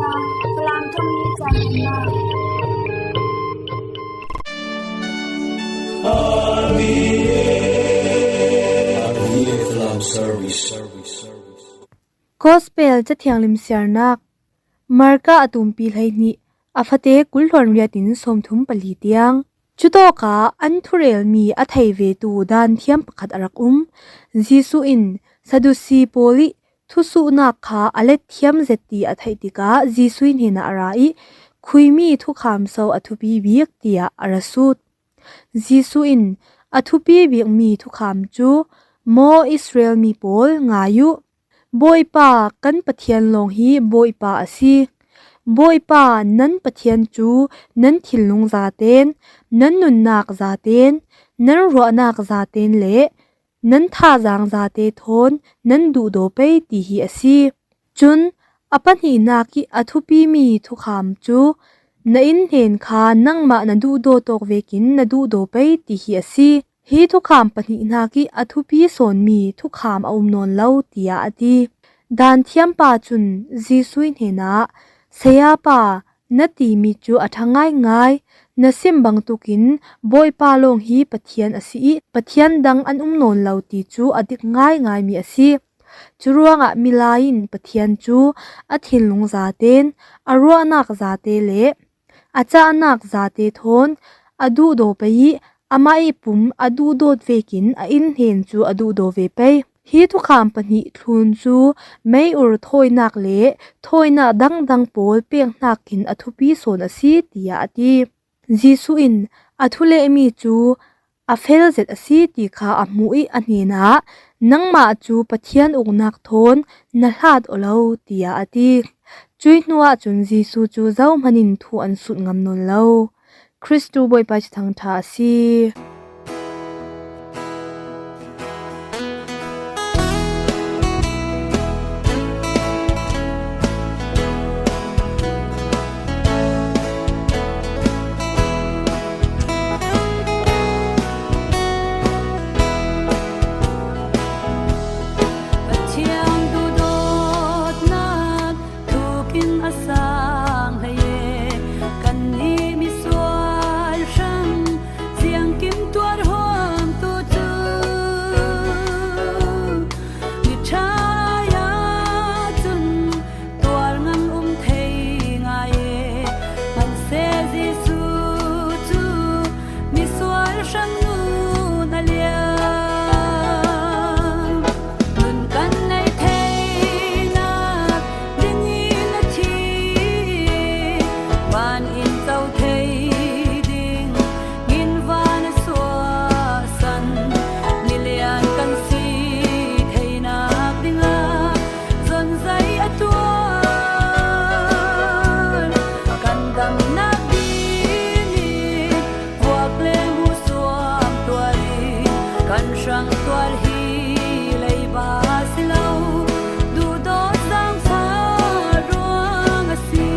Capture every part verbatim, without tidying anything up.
Falam thum ni chan na. Gospel Cathiang Limsiarnak. Marka a tumpi hleihnih, a fate kul hluan riat in sawmthum pali tiang. Cutawkah an thurelmi a thei vetu dan thiam pakhat a rak um. Jesuh in Sadusi pawl ih thusuhnak kha a let thiam zet ti a theih tikah Jesuh ih hnenah a ra ih, "Khuimi thukham so a thupi bik?" tiah a ra sut. Jesuh in a thupi bikmi thukham cu, "Maw Israel mi pawl, ngai uh. Bawipa kan Pathian lawng hi Bawipa a si. Bawipa nan Pathian cu nan thinlung zaten, nan nunnak zaten, nan ruahnak zaten le nan thazaang zate thawn nan duhdaw pei ti hi a si. Cun a pahnihnak ih a thupimi thukham cu, 'Na innhnen kha nangmah na duhdaw tawk vekin na duhdaw pei' ti hi a si. Hi thukham pahnihnak ih a thupi sawnmi thukham a um nawn lo," tiah a ti. Danthiampa cun Jesuh ih hnenah, "Sayapa, na timi cu a ṭha ngaingai. Na sim bangtukin Bawipa lawng hi Pathian a si ih Pathian dang an um nawn lo ti cu a dik ngaingaimi a si. Curuangah milai in Pathian cu a thinlung zaten, a ruahnak zate le a cahnak zate thawn a duhdaw pei ih amah ih pum a duhdawt vekin a innhnen cu a duhdaw ve pei. Hi thukham pahnih thlun cu mei-ur thawinak le thawinak dangdang pawl pek hnakin a thupi sawn a si," tiah a ti. Jesuh in a thulehmi cu a fel zet a si ti kha a hmuh ih a hnenah, "Nangmah cu Pathian uknak thawn na hlat aw lo," tiah a ti. Cuih hnuah cun Jesuh cu zohman in thu an sut ngam nawn lo. Kristu Bawipa cu thangṭha a si. Pathian duhdawtnak thukin a sang hlei e, kannih misual hrang ziangkim tuar huam tu cu miṭhai ahcun tuar ngam um thei ngai e. Hmanhseh Jesuh cu misual hrang nun a liam. Nun kan neih theinak dingin a thi, van in co thei ding in van a suahsan. Milian kan si theinak dingah zonzai a tuar. Kan damnak dingin vuak le hmuhsuam tuar in kan hrang tuar hi leiba si lo, duhdawt zaangfah ruang a si.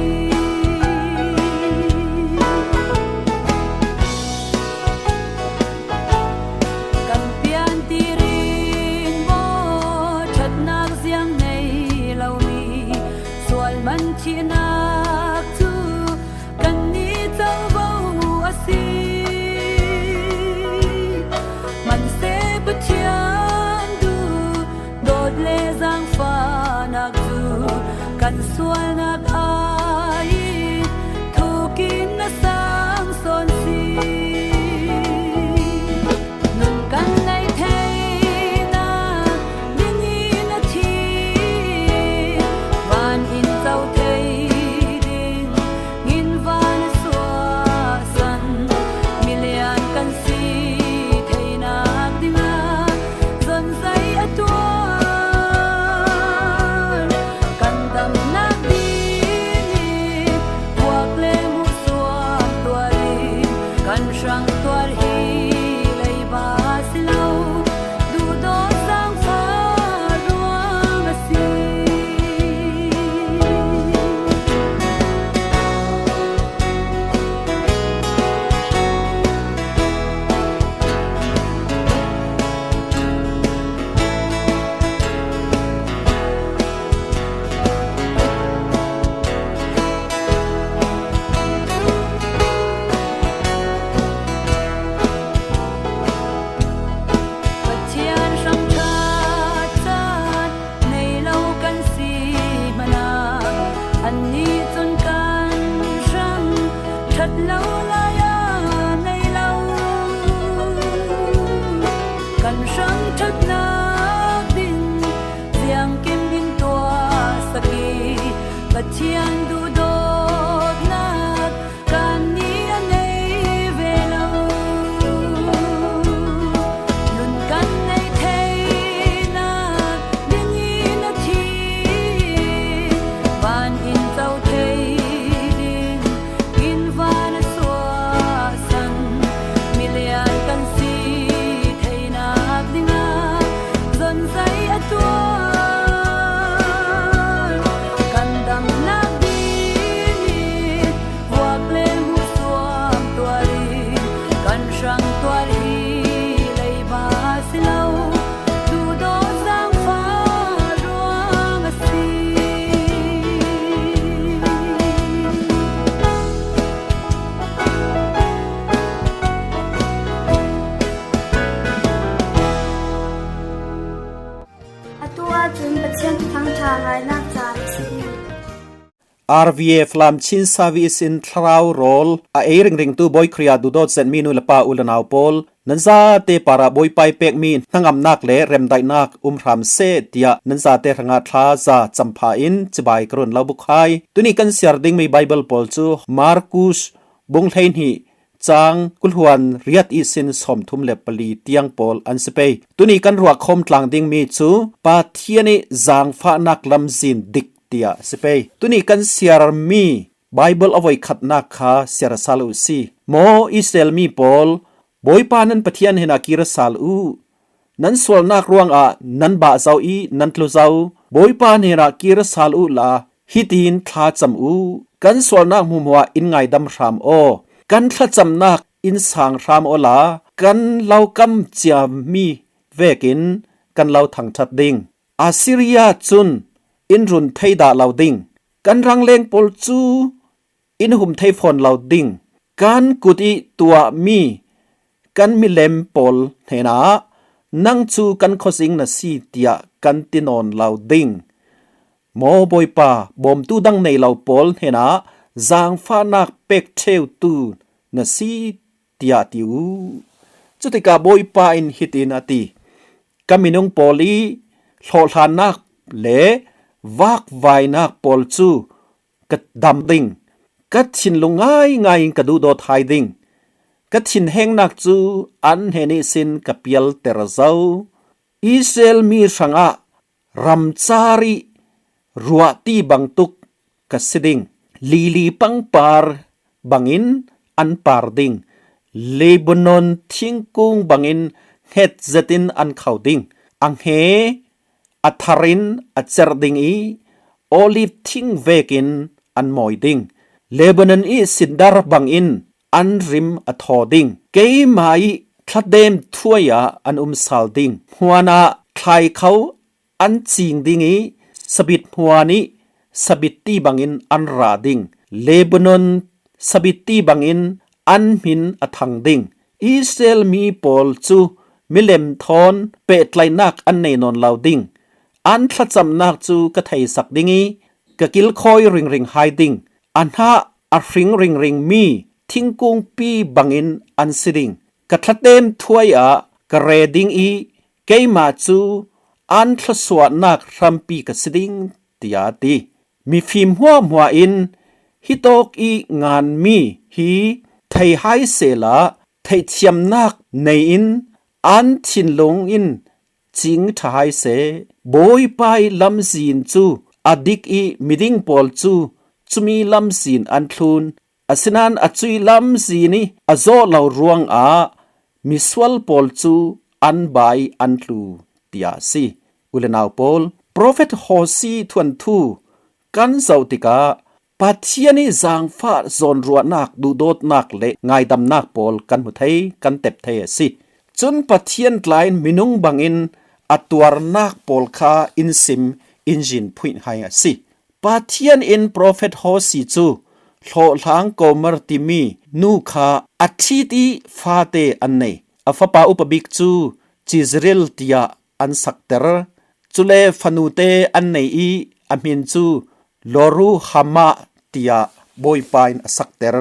Kan piantir in maw ṭhatnak ziang nei lomi sual man thihnak cu kannih covo a si. Hmanhseh Pathian duhdawt le zaangfahnak cu kan sualnak ai thukin a sang sawn si. Nun kan neih theinak dingin a thi, van in co thei ding in van a suahsan. Milian kan si theinak dingah zonzai a tuar. Kan damnak ding That lo lai-a nei lo, kan hrang ṭhatnak ding, ziangkim in tuahsak i, Pathian duhdawtnak kan nih a nei ve lo. Nun kan nei theinak ding in a thi, van in co thei ding, in van a suahsan, milian kan si theinak dingah zon zei a tuar. Kan damnak ding i vuak le hmuhsuam tuar i, kan hrang tuar hi leiba si lo, duhdawt zaangfah ruang a si. Atu ahcun Pathian Thuthang ṭha ngainak ca a si. R V F Lam Chin Service in thlarau rawl a ei ringringtu Bawi Khrih ah duhdawt zetmi nu le pa u le nau pawl, nan zate parah Bawipa i pekmi hnangamnak le remdaihnak um hram seh, tiah nan zate hrangah thla za cam pha in cibai ka run lo buk hai. Tuni kan siar dingmi Baibal pawl cu Markus bung hleihnih, cang kul hluan riat ihsin sawmthum le pali tiang pawl an si pei. Tuni kan ruah khawm tlang dingmi cu Pathian i zaangfahnak lamzin dik tiah a si pei. Tuni kan siarmi Baibal a voikhatnak kha siar sal u si. Maw Israel mi pawl, Bawipa nan Pathian hnenah kir sal u. Nan sualnak ruangah nan bah zo i nan tlu zo. Bawipa hnenah kir sal uhla hitin thlacam u. Kan sualnak hmuahhmuah in ngaidam hram aw. Kan thlacamnak in sang hram awla kan lo kam ciami vekin kan lo thangṭhat ding. Assyria cun in run thei dah lo ding. Kan rangleng pawl cu in hum thei fawn lo ding. Kan kut i tuahmi kan milem pawl hnenah, "Nang cu kan khuazing na si," tiah kan ti nawn lo ding. Maw Bawipa, bawmtu dang nei lo pawl hnenah zaangfahnak pek ṭheutu na si, tiah ti u. Cutikah Bawipa in hitin a ti, "Ka minung pawl i hlawhhlannak le vakvainak pawl cu ka dam ding. Ka thinlung ngaingai in ka duhdawt hai ding. Ka thinhengnak cu an hnen ihsin ka pialter zo. Israel mi hrangah ramcar i ruahti bangtuk ka si ding. Lili pangpar bangin an par ding. Lebanon thingkung bangin hnget zetin an kho ding. A hnge a thar in a cerh ding i, olive thing vekin an mawi ding. Lebanon i sindar bangin an rim a thaw ding. Keimah i thlatem thuai ah an um sal ding. Hmuan ah thlai kho an cing ding i, sabit hmuan i sabitti bangin an ra ding. Lebanon sabitti bangin an hmin a thang ding. Israel mi pawl cu milem thawn pehtlaihnak an nei nawn lo ding. An thlacamnak cu ka theisak ding i, ka kilkhawi ringring hai ding. A hnah a hring ringring mi thingkungpi bangin an si ding. Ka thlatem thuai ah ka re ding i, keimah cu an thluasuahnak hrampi ka si ding," tiah a ti. Mifim hmuahhmuah in hitawk i nganmi hi thei hai sehla, theihthiamnak nei in an thinlung in cing ṭha hai seh. Bawipa i lamzin cu a dik i miding pawl cu cumi lamzin an thlun. Asinain a cuih lamzin i a zawh lo ruangah misual pawl cu an bai an tlu, tiah a si. U le nau pawl, Profet Hosea thuanthu kan zoh tikah Pathian i zaangfah zawnruahnak, duhdawtnak le ngaidamnak pawl kan hmu thei, kan tep thei a si. Cun Pathian tla in minung bangin a tuarnak pawl kha in sim, in zin phuih hai a si. Pathian in Profet Hosea cu hlawhhlang Gomer timi nu kha a ṭhit i fate an nei. A fapa upa bik cu Jezreel tiah an sakter. Cule fanute an nei i a hmin cu Loruhamah tiah Bawipa in a sakter.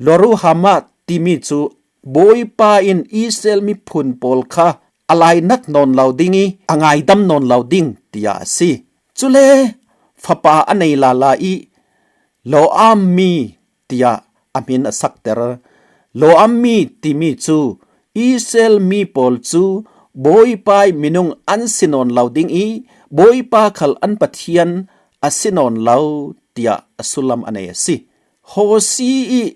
Lo-ruhamah timi cu Bawipa in Israel miphun pawl kha a lainat nawn lo ding i a ngaidam nawn lo ding, tiah a si. Cule fapa a nei lala i Lo-ammi tiah a hmin a sakter. Lo-ammi timi cu Israel mi pawl cu Bawipa ih minung an si nawn lo ding i Bawipa khal an Pathian a si nawn lo, tiah a sullam a nei a si. Hosi ih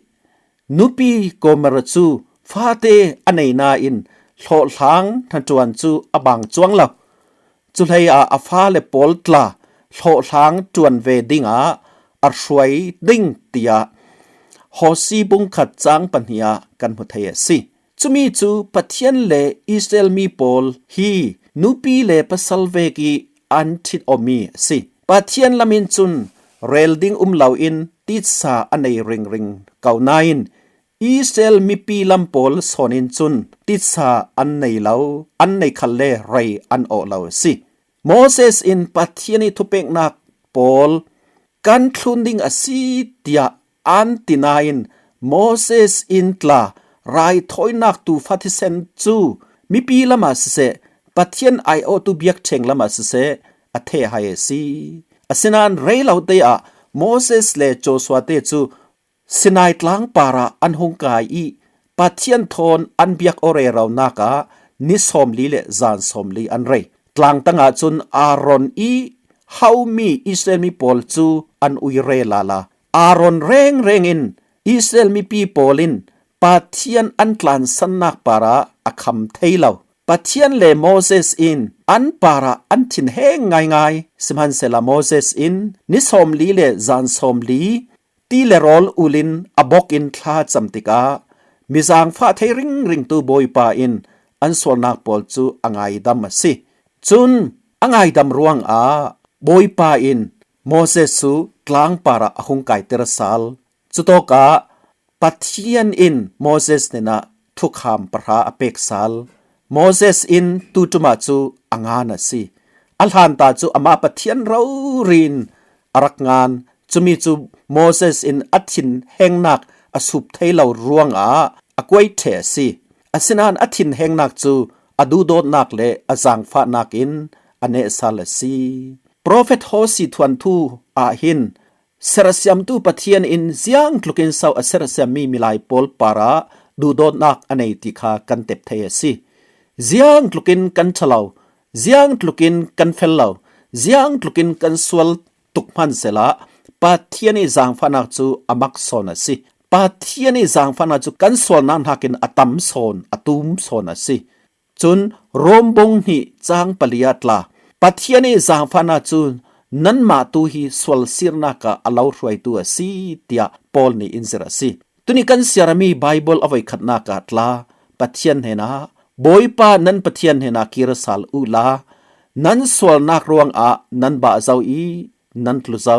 nupi Gomer cu fate a nei nain hlawhhlang hnaṭuan cu a bang cuang lo. Cuhlei ah a fale pawl tla hlawhhlang ṭuan ve dingah a hruai ding, tiah Hosi bungkhat cang pahnih ah kan hmu thei a si. Cumi cu Pathian le Israel mi pawl hi nupi le pasal vek ih an ṭhitommi a si. Pathian lam in cun rel ding um loin titsa a nei ringring ko nain Israel mipi lam pawl sawn in cun titsa an nei lo, an nei khalle rei an awh lo a si. Moses in Pathian ih thupeknak pawl kan thlun ding a si, tiah an ti nain Moses in tla raithawinak tuufa thisen cu mipi lamah siseh, Pathian aiawhtu biakṭheng lamah siseh, a theh hai a si. Asinain rei lote ah Moses le Joshua te cu Sinai tlang parah an hung kai ih Pathian thawn an biak aw reronak ah ni sawmli le zan sawmli an rei. Tlangtang ah cun Aaron ih haumi Israel mi pawl cu an uire lala. Aaron rengreng in Israel mipi pawl in Pathian an tlansannak parah a kham thei lo. Pathian le Moses in an parah an thinheng ngaingai. Sihmanhsehla Moses in ni sawmli le zan sawmli ti le rawl ulin a bok in thla cam tikah mi zaangfah thei ringringtu Bawipa in an sualnak pawl cu a ngaidam a si. Cun a ngaidam ruangah Bawipa in Moses cu tlang parah a hung kaiter sal. Cutawkah Pathian in Moses hnenah thukham pahra a pek sal. Moses in tuṭum ah cu a ngan a si. A hlanta cu amah Pathian rori in a rak ngan. Cumi cu Moses in a thinhengnak a sup thei lo ruangah a kuai ṭheh a si. Asinain a thinhengnak cu a duhdawtnak le a zaangfahnak in a neh sal a si. Profet Hosi thuanthu ah hin serhsiamtu Pathian in ziangtlukin so a serhsiammi milai pawl parah duhdawtnak a nei ti kha kan tep thei a si. Ziangtlukin kan ṭha lo, ziangtlukin kan fel lo, ziangtlukin kan sual tuk hmansehla Pathian ih zaangfahnak cu a mak sawn a si. Pathian ih zaangfahnak cu kan sualnak hnakin a tam sawn, a tum sawn a si. Cun Rom bung hnih cang pali ah tla, Pathian ih zaangfahnak cu nanmah tu hi sual sirnak ah a lo hruaitu a si, tiah Paul nih in zirh a si. Tuni kan siarmi Baibal a voikhatnak ah tla, Pathian hnenah, Bawipa nan Pathian hnenah kir sal uhla, nan sualnak ruangah nan bah zo i nan tlu zo,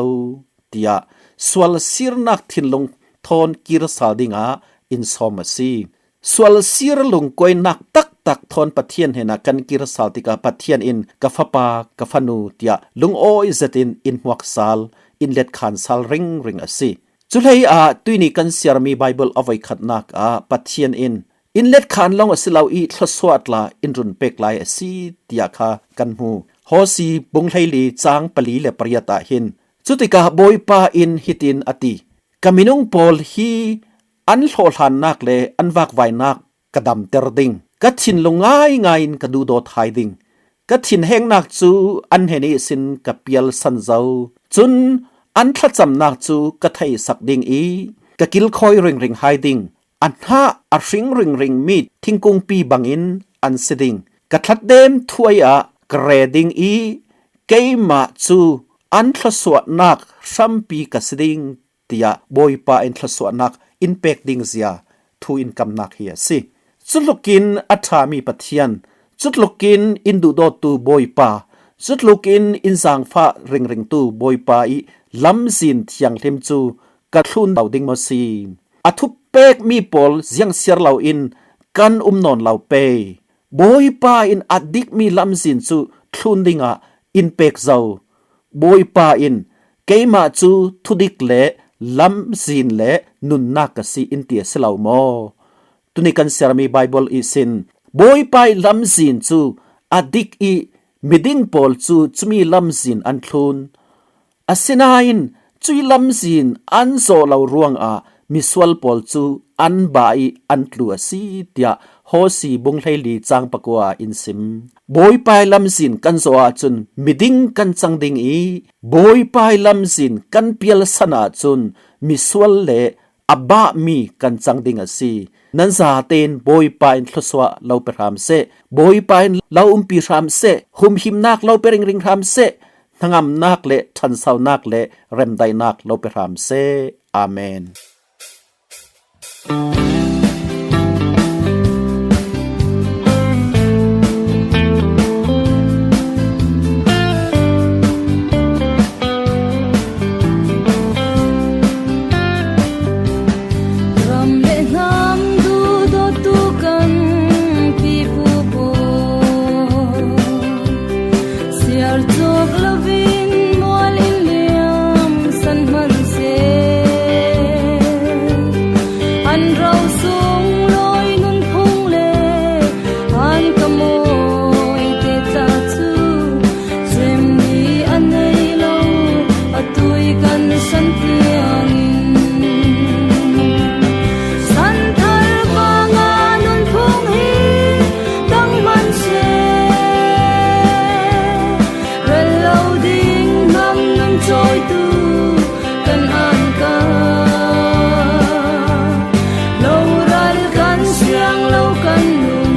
tiah sual sirnak thinlung thawn kir sal dingah in sawm a si. Sual sir lungkuainak taktak thawn Pathian hnenah kan kir sal tikah Pathian in ka fapa, ka fanu, tiah lungawi zetin in hmuak sal, in letkhan sal ringring a si. Cuhlei ah tuihni kan siarmi Baibal a voikhatnak ah Pathian in in letkhan lawng a si lo i thluasuah tla in run pek lai a si, tiah kha kan hmu. Hosi bung hleili cang pali le pariat ah hin, cutikah Bawipa in hitin a ti, ka minung pawl hi an hlawhhlannak le an vakvainak ka damter ding. Ka thinlung ngaingai in ka duhdawt hai ding. Ka thinhengnak cu an hnen ihsin ka pialsan zo. Cun an thlacamnak cu ka theihsak ding i ka kilkhawi ringring hai ding. A hnah a hring ringringmi thingkungpi bangin an si ding. Ka thlatdem thuai ah ka re ding i keimah cu an thluasuahnak hrampi ka si ding, tiah Bawipa in thluasuahnak in pek ding zia thu in kamnak hi a si. Cutlukin a ṭhami Pathian, cutlukin in duhdawttu Bawipa, cutlukin in zaangfah ringringtu Bawipa ih lamzin thianghlim cu ka thlun lo ding maw si? A thupekmi pawl ziangsiar loin kan um nawn lo pei. Bawipa in a dikmi lamzin cu thlun dingah in pek zo. Bawipa in keimah cu thudik le lamzin le nunnak ka si in ti a si lo maw? Tuni kan siarmi Bible ihsin, Bawipa ih lamzin cu a dik ih miding pawl cu cumi lamzin an thlun. Asinain cuih lamzin an zawh lo ruangah misual pawl cu an bah ih an tlu a si, tiah Hawsi bung hleili cang pakua ah in sim. Bawipa ih lamzin kan zawh ahcun miding kan cang ding ih Bawipa ih lamzin kan pialsan ahcun misual le a bahmi kan cang ding a si. Nan zatein Bawipa in thluasuah lo pe hram seh, Bawipa in lo umpi hram seh, humhimnak lo pe ringring hram seh, hnangamnak le ṭhansonak le remdaihnak lo pe hram seh. Amen. Ram le hnam duhdawttu kan pipu paw, siar cawk lovin mual in liam san hman seh. An ro sung lawi nunphung le an ka mawi te tla cu cem ni a nei lo, a tui kan san tiangin, san thar vanga nunphung hi dang hman seh. Rel lo ding hnam nun cawitu kan an ka, lo ral kan siang lo kan nun,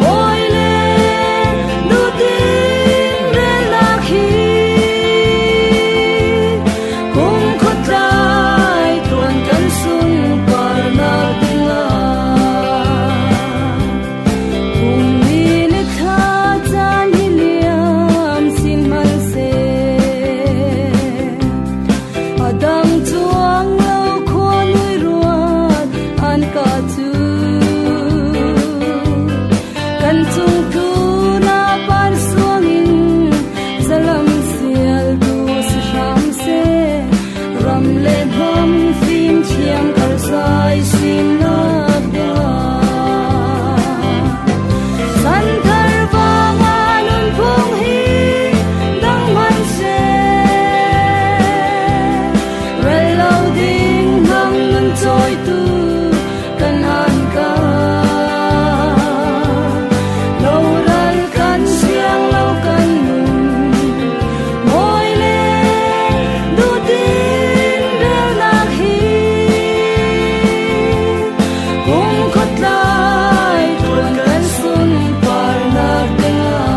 mawi le duhtin relnak hi kumkhuatlai tuan kan sunparnak dingah, kum ni le thla caan hi liam sin hman seh. A dang cuang lo khuanui ruat an ka cu kan cung tluna par suangin zalam sialtu si hram seh. Ram le hnam fimthiam karhzai simnak dingah, san thar vanga nunphung hi dang hman seh. Rel lo ding hnam nun cawitu kan an ka, lo ral kan siang lo kan nun, mawi le duhtin relnak hi kumkhuatlai tuan kan sunparnak dingah.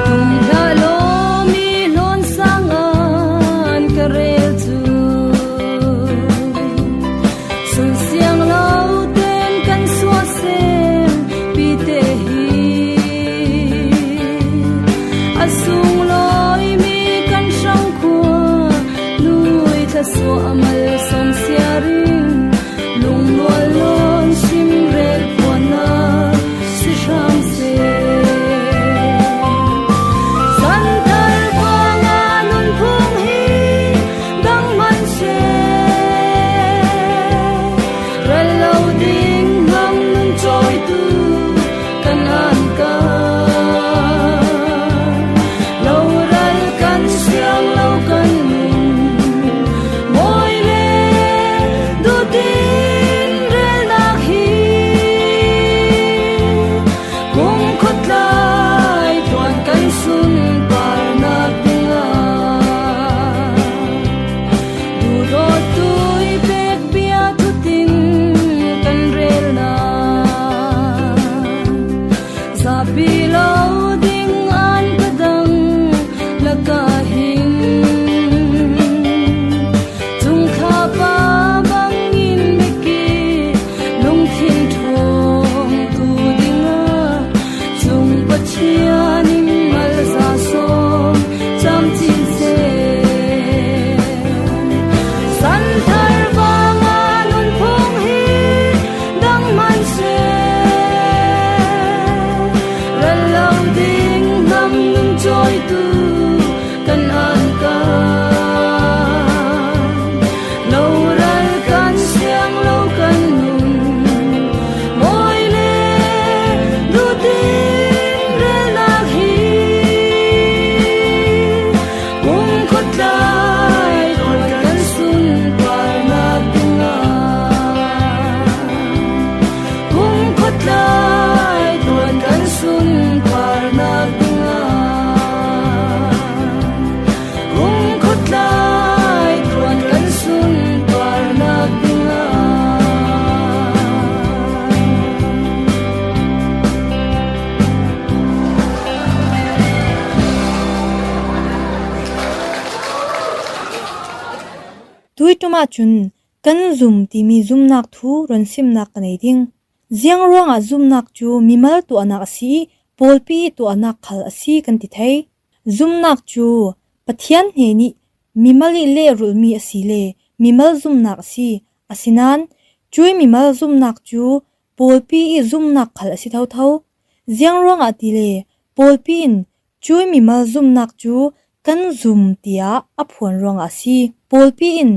Tung hlah law mi hlawn sang an ka rel cu, sun siang lo ten kan suah sem pite hi, a sunglawi mi kan hrang khua, lui thluasuah a malsawm sia ring, lungmual lawn sim rel puannak si hram seh. San thar vanga nunphung hi dang hman seh. Rel lo ding hnam nun cawitu kan an ka, lo ral kan siang lo kan nun, mawi Lai tuan kan sunparnak dingah, kumkhuat lai tuan kan sunparnak dingah, kumkhuat lai tuan kan sunparnak dingah. Tuiṭum ah cun kan zum timi zumnak thu ron simnak ka nei ding. Ziang ruangah zumnak cu mimal tuahnak a si i pawlpi i tuahnak khal a si kan ti thei. Zumnak cu Pathian hnenih mimal i lehrulhmi a si le mimal zumnak a si. Asinain cuih mimal zumnak cu pawlpi i zumnak khal a si thotho. Ziang ruangah tile pawlpi in cuih mimal zumnak cu kan zum tiah a phuan ruangah a si. Pawlpi in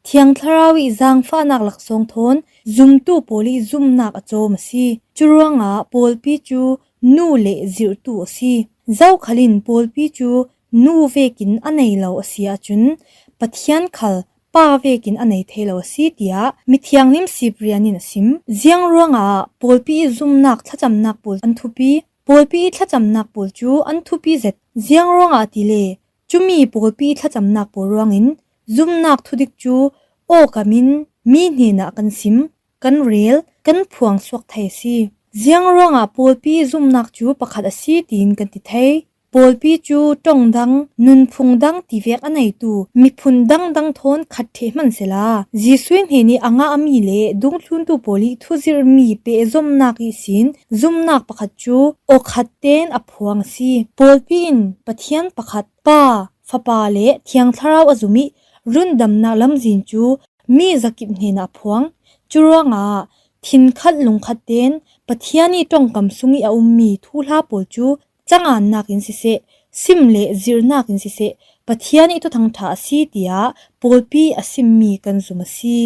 Thiang Thlarau i zaangfahnak laksawng thawn zumtu pawl i zumnak a cawm a si. Curuangah pawlpi cu nu le zirhtu a si. Zokhal in pawlpi cu nu vekin a nei lo a si ahcun Pathian khal pa vekin a nei thei lo a si, tiah mithianghlim Cyprian in a sim. Ziang ruangah pawlpi i zumnak thlacamnak pawl an thupi? Pawlpi i thlacamnak pawl cu an thupi zet. Ziang ruangah tile cumi pawlpi i thlacamnak pawl ruangin zumnak thudik cu awkam in mi hnenah kan sim, kan rel, kan phuang suak thei a si. Ziang ruangah pawlpi zumnak cu pakhat a si tiin kan ti thei? Pawlpi cu ṭong dang, nunphung dang tivek a neitu miphun dangdang thawn khat ṭheh hman sehla, Jesuh hnenih a ngahmi le dungthluntu pawl i thuzirhmi pehzomnak ihsin zumnak pakhat cu awkhat tein a phuang a si. Pawlpi in Pathian pakhat, Pa, Fapa le Thiang Thlarau a zum i rundamnak lamzin cu mi zakip hnenah a phuang. Curuangah thinkhat lungkhat tein Pathian i ṭongkam sung i a ummi thuhla pawl cu cangannak in siseh, sim le zirhnak in siseh, Pathian i Thuthang ṭha a si, tiah pawlpi a simmi kan zum a si.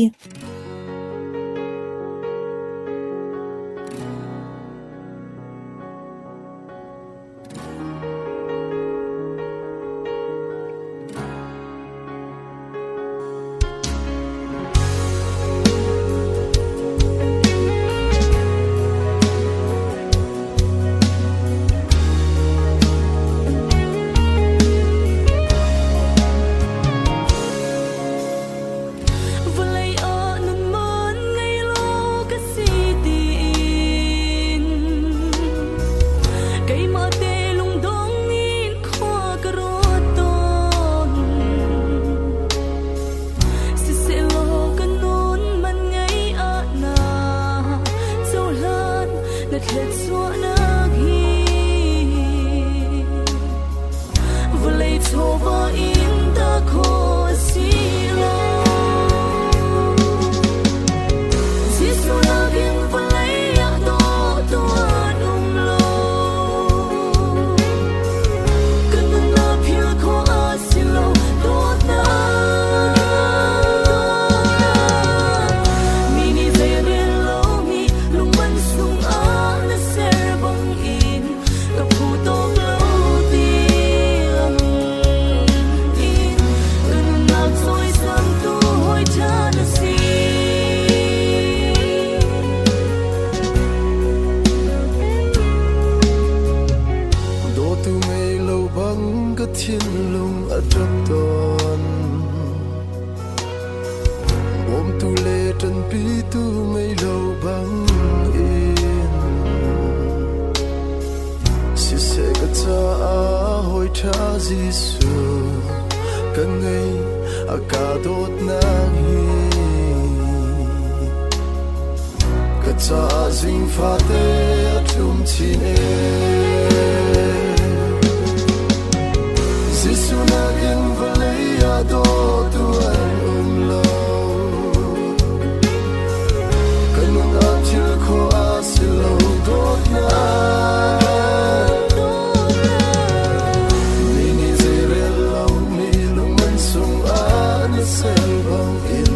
Vawlei ah nun man ngei lo ka si tiin keimah te lungdong in khua ka ruat tawn. Siseh law ka nun man ngei ah na cohlan na thletsuahnak hi vawlei chawva in ta khawh a si lo. Jesuh nakin vawlei ah dawh tuan um lo. Ka nunnak philh khawh a si lo dawtnak. Mi nih zei rel lo mi lungman sungah na ser bangin ka phu tawk lo tiang in ka nunnak cawisangtu hawi ṭha na si. Dawtu ngei lo bang ka thinlung a ṭap tawn. Bawmtu le ṭanpitu ngei lo bangin siseh, ka caah hawi ṭha Jesuh ka ngei a ka dawtnak hi ka caah zing fate a ṭum chin e. Jesuh nakin vawlei ah dawh tuan um lo. Ka nun ah thil khawh a si lo dawtnak. Mi nih zei rel lo mi lungman sungah na ser bangin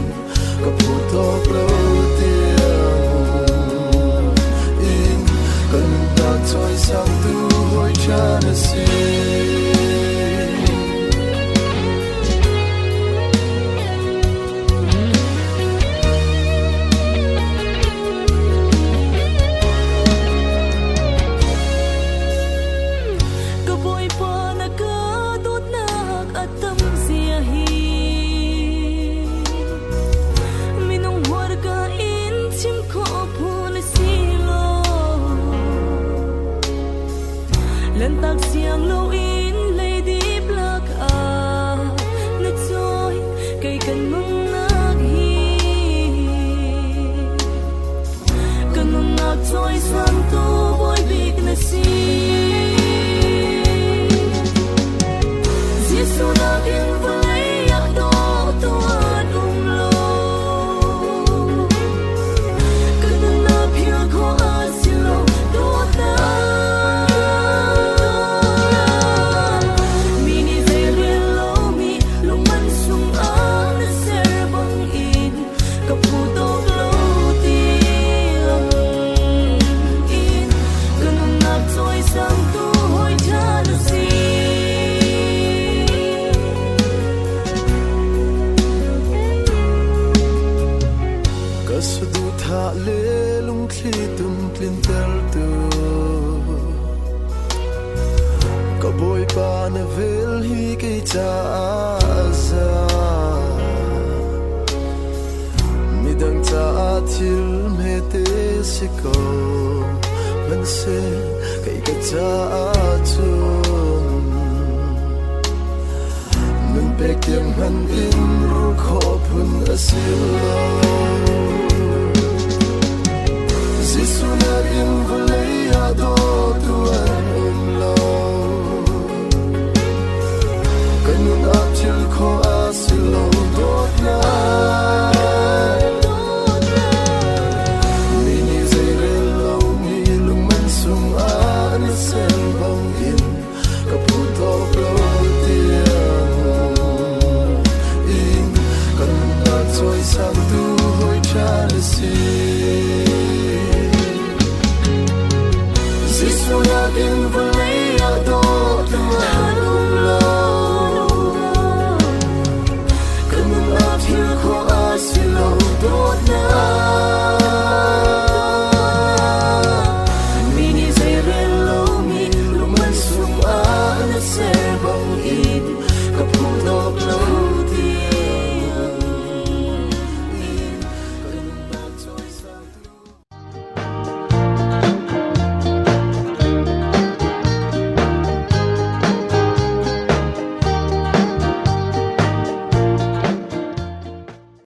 ka phu tawk lo tiang in ka nunnak cawisangtu hawi ṭha na si. caah za, midang caah thil hmete si ko. Hmansin kei ka caah cun nun pek tiang hmanh in rul khawh phun a si lo.